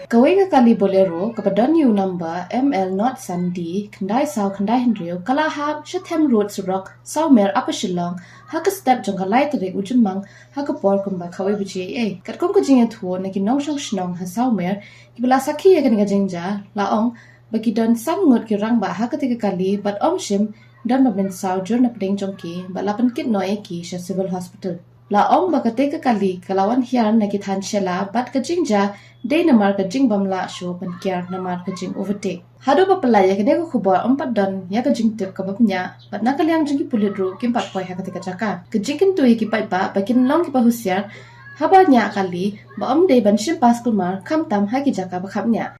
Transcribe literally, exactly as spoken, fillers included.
Kawei ka kali Bolero kaba don ïa u number M L not san D khyndai saw khyndai hynriew ka la hap sha them rud surok Sawmer Upper Shillong ha ka step jong ka lai tarik u Jymmang ha ka por kumba kawei baje. Katkum ka jingïathuh na ki nongshong shnong ha Sawmer kiba la sakhi ïa kane ka jingjia la ong ba ki don san ngut ki rangbah ha kata ka kali bad ym shym don ba mynsaw jur na pdeng jong ki bad la pynkit noh ïa ki sha Civil Hospital. La ong ba kata ka kali ka la wan hiar na ki thaiñ Shella bad ka jingjia dei namar ka jingbym lah shuh ban kiar namar ka jing overtake. Haduh ba pynlait ïa kane ka khubor ym pat don ïa ka jingtip kaba bniah bad na ka liang jong ki pulit ruh kim pat poi ha kata ka jaka. Ka jingkyntu ïa ki paidbah ba kin long kiba husiar haba ñiah kali ba ym dei ban shim pass kulmar khamtam ha ki jaka ba khapngiah.